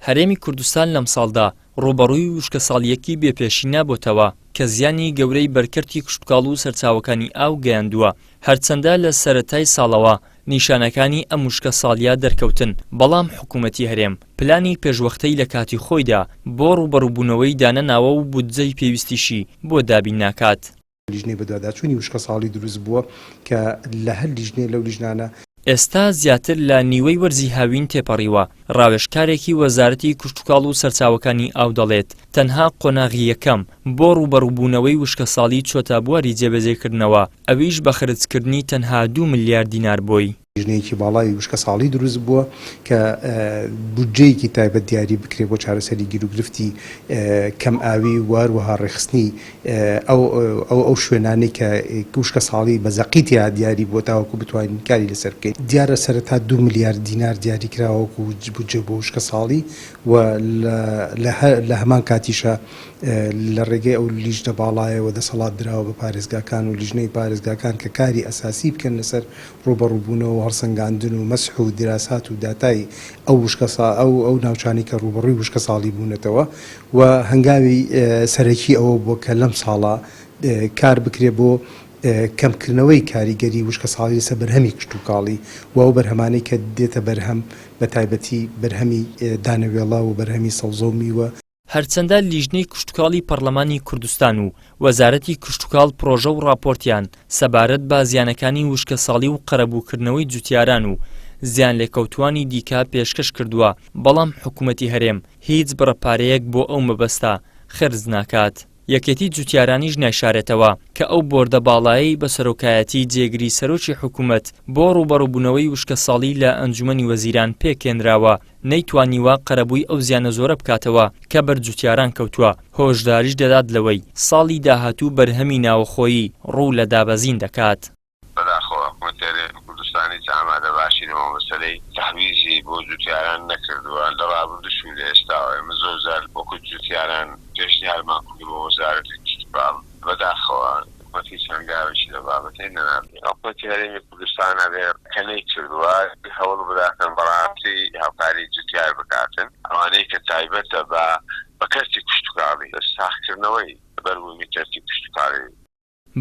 هەرێمی کوردستان لەمساڵدا ڕووبەڕووی وشکەساڵییەکی بێ پێشینە بۆتەوە کە زیانی گەورەی بەر کەرتی کشتوکاڵ و سەرچاوەکانی ئاو گەیاندووە، هەرچەندە لە سەرەتای ساڵەوە نیشانەکانی ئەم وشکەساڵییە دەرکەوتن، بەڵام حکوومەتی هەرێم پلانی پێشوەختەی لە کاتی خۆیدا بۆ ڕووبەڕووبوونەوەی دانەناوە و بودجەی پێویستیشی بۆ دابین ناکات. لیژنەی بەدواداچوونی وشکەساڵی دروست بووە کە لە هەر لیژنەیە لەو لیژنانە. ئێستا زیاتر لە نیوەی وەرزی هاوین تێپەڕیوە، ڕاوێژکارێکی وەزارەتی کشتوکاڵ و سەرچاوەکانی ئاو دەڵێت، تەنها قۆناغی یەکەم بۆ ڕووبەڕووبوونەوەی وشکەساڵی چۆتە بواری جێبەجێکردنەوە، ئەویش بە خەرجکردنی تەنها دوو ملیار دینار بۆی. لیژنەیەکی باڵای وشکەساڵی دروست بووە کە بودجەیەکی تایبەت دیاری بکرێت بۆ چارەسەری گیروگرفتی کەم ئاوی و هەروەها ڕێکخستنی ئەو ئەو شوێنانەی کە وشکەساڵی بە زەقی تیا دیاری بووە تاوەکو بتوانین کاری لەسەر بکەین. دیارە سەرەتا دوو ملیار دینار دیاری کراوە وەکو بودجە بۆ وشکەساڵی و لە هەمان کاتیشا لە ڕێگەی ئەو لیژنە باڵایەوە دەسەڵات دراوە بە پارێزگاکان و لیژنەی پارێزگاکان کە کاری ئەساسی بکەن لەسەر ڕووبەڕووبوونەوە و هەڵسەنگاندن و مەسح و دیراسات و داتای ئەو وشکەسا ئەو ئەو ناوچانەی کە ڕووبەڕووی وشکەساڵی بوونەتەوە و هەنگاوی سەرەکی ئەوە بووە کە لەم ساڵە کار بکرێ بۆ کەمکردنەوەی کاریگەری وشکەساڵی لەسەر بەرهەمی کشتوکاڵی و ئەو بەرهەمانەی کە دێتە بەرهەم بە تایبەتی بەرهەمی دانەوێڵە و بەرهەمی سەوزە و میوە. هەرچەندە لیژنەی کشتوکاڵی پەڕلەمانی کوردستان و وەزارەتی کشتوکاڵ پڕۆژە و ڕاپۆرتیان سەبارەت بە زیانەکانی وشکەساڵی و قەرەبووکردنەوەی جوتیاران و زیانلێکەوتووانی دیکە پێشکەش کردووە، بەڵام حکومەتی هەرێم هیچ بڕە پارەیەک بۆ ئەو مەبەستە خەرج ناکات. یەکێتی جوتیارانیش نایشارێتەوە کە ئەو بۆردە باڵایەی بە سەرۆکایەتی جێگری سەرۆکی حکومەت بۆ ڕووبەڕووبوونەوەی وشکەساڵی لە ئەنجومەنی وەزیران پێکهێنراوە نەیتوانیوە قەرەبووی ئەو زیانە زۆرە بکاتەوە کە بەر جوتیاران کەوتووە، هۆشداریش دەدات لەوەی ساڵی داهاتوو بەرهەمی ناوەخۆیی ڕوو لە دابەزین دەکات. بەداخەوە حکومەتی هەرێمی کوردستان هیچ ئامادەباشی لەمە مەسەلەی تەحویزی بۆ جوتیاران نەکردووە لە ڕابردوش و لە ئێستاوە ئێمە زۆر جار وەکو جوتیاران پێشنیارمان کردووە بۆ وەزارەتی کشتوکاڵ بەداخەوە حکومەت هیچ هەنگاوێکی لە بابەتەی نەنا. حکومەتی هەرێمی کوردستان ئەگەر کە نەیکردووە هەوڵ بداتن بەڕاستی هاوکاری جوتیار بکاتن ئەوانەی کە تایبەتە بە بە کەرتی کشتوکاڵی ساغکردنەوەی بەروبوومی کەرتی کشتوکاڵی.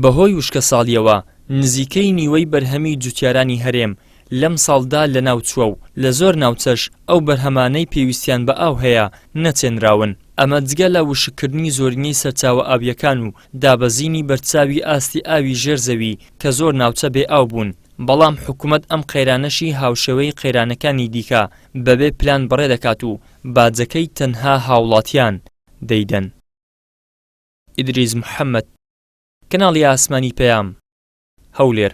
بەهۆی وشکەساڵییەوە نزیکەی نیوەی بەرهەمی جوتیارانی هەرێم لەمساڵدا لەناوچووە و لە زۆر ناوچەش ئەو بەرهەمانەی پێویستیان بە ئاو هەیە نەچێنراون، ئەمە جگە لە وشککردنی زۆرینەی سەرچاوە ئاوییەکان و دابەزینی بەرچاوی ئاستی ئاوی ژێر زەوی کە زۆر ناوچە بێ ئاو بوون، بەڵام حکومەت ئەم قەیرانەشی هاوشێوەی قەیرانەکانی دیکە بەبێ پلان بەڕێدەکات و باجەکەی تەنها هاوڵاتیان دەیدەن. ئیدریس محەمەد، کەناڵی ئاسمانی پەیام، هەولێر.